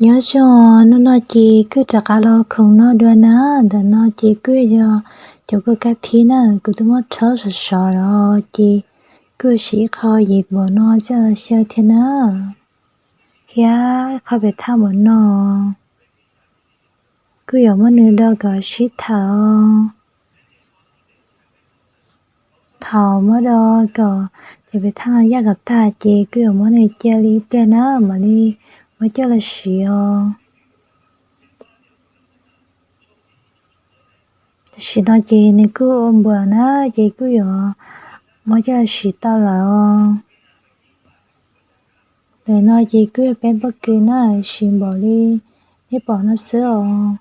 Nyob zoo, hnub no ces kuj rov qab los khoom no dua na. Ntawm no ces kuj yog cov kua kab thib na, kuv twb muab rhaub sov sov los ces kuj siv ib qho yees npaum no coj los xyaw thiab na, thiab ib qho pem thaj npaum no. Kuj yuav muab nws do kom sib thawm. Thaum muab do kom cov pem thaj no yaj kom tag ces kuj yuav muab nws cia li ib pliag na, mam li muab coj los siv os. Tam sim no ces nws kuj ua npuas na, ces kuj yuav muab coj los siv tau lawm os. Ntawm no ces kuj yog peb pob kws na, siv npaum li nej pom no xwb os.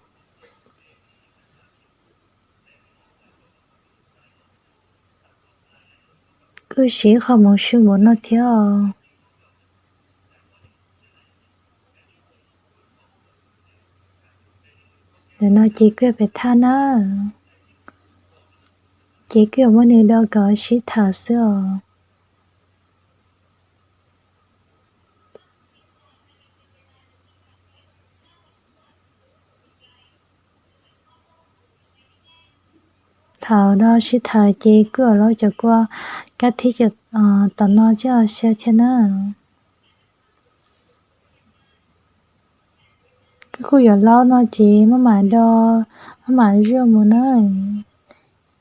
Kuj siv qhov moov su npaum no thiab os. Ntawm no ces kuj yog pem thaj na, ces kuj yuav muab nws do kom sib thawm xwb os. Thaum do sib thawm ces kuj yuav laub cov kua kab thib tom no coj los xyaw thiab na. Koj kuj yuav laub no ces maj mam do, maj mam zuaj mus na.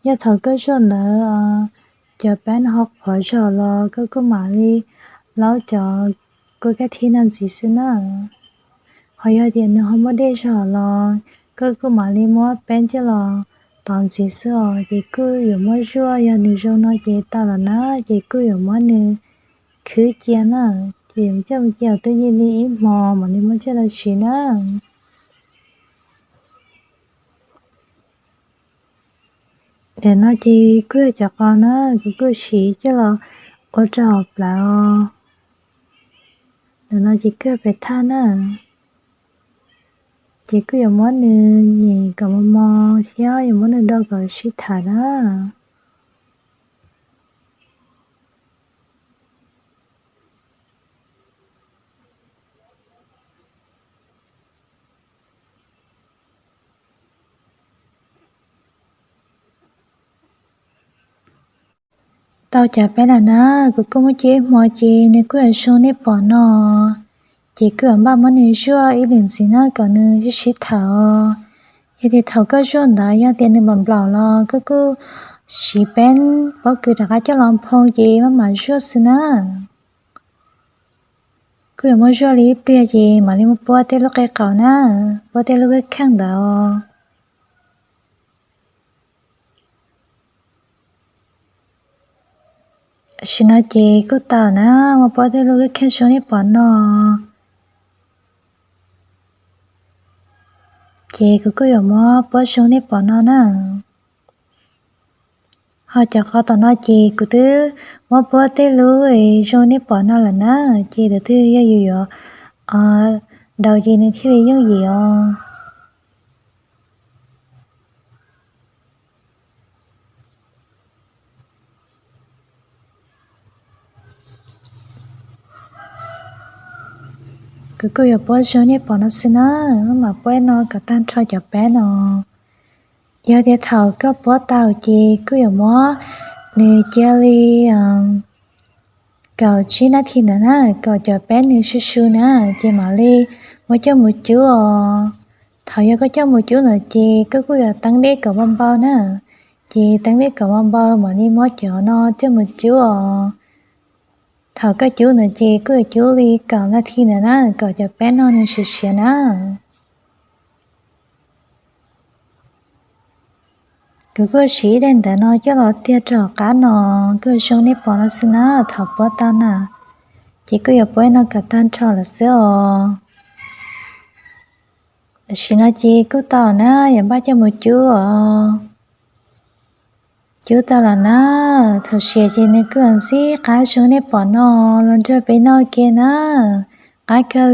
Yog thaum koj zuaj ntawd cov peb no ho qhuav zog los koj kuj mam li laub cov kua kab thib no ntxiv xwb na. Ho yog tias nws ho muaj dej zog los koj kuj mam li muab peb coj los tov ntxiv xwb os. Ces kuj yuav muab zuaj, yog nws zoo no ces tau lawm na, ces kuj yuav muab nws khwb cia na, ces yuav coj mus cia twj ywm li ib hmo mam li muab coj los siv na. Ntawm no ces kuj yog cov qos na, kuv kuj siv coj los ua rau hauv plawv os. Ntawm no ces kuj yog pem thaj na, ces kuj yuav muab nws nyem kom mos mos thiab yuav muab nws do kom sib thawm na. Tau cov peb lawm na, kuv kuj muab cia ib hmo ces nws kuj yuav zoo nej pom no. Ces kuj yuav npaj muab nws zuaj ib lwm ntxiv na kom nws sib sib thawm os. Yog tias thaum koj zuaj ntawd yog tias nws nplaum nplaum los koj kuj siv peb pob kws rov qab coj los nphoo ces maj mam zuaj xwb na. Kuj yuav muab zuaj li ib pliag ces mam li muab puab tej lub qe qaum na, puab tej lub kheej ntawd os. Tam sim no ces kuj tau na, muab puab tej lub kheej zoo nej pom no. Ces kuv kuj yuav muab puab zoo nej pom no na. Ho cov qos tom no ces kuv twb muab puab tej lub zoo nej pom no lawm na, ces tus twg yog yus yuav daus ces nws thiaj li yooj yim os. Kuv kuj yuav puab zoo nej pom no xwb na, mam puab no kom tag nrho cov peb no. Yog tias thaum koj puab tau ces kuj yuav muab nws cia li kaum tsib nab thi ntawd na, kom cov peb nws su su na, ces mam li muab coj mus cub os. Thaum yog koj coj mus cub ntawd ces koj kuj yuav teeb dej kom npau npau na, ces teeb dej kom npau npau mam li muab cov no coj mus cub os. Thaum koj cub ntawd ces kuj yuav cub li kaum nab thi ntawd na, kom cov peb no nws siav siav na. Kuv kuj siv ib daim ntawv no coj los tiag rau hauv qab no, kuj zoo nej pom no xwb na, thaum puab tau na, ces kuj yuav puab no kom tag nrho lawm xwb os. Tam sim no ces kuj tau na, yuav npaj coj mus cub os. Cub tau lawm na, thaum siav ces nws kuj yuav ntxim qab zoo nej pom no, los nrog peb noj ke na, qab kawg li.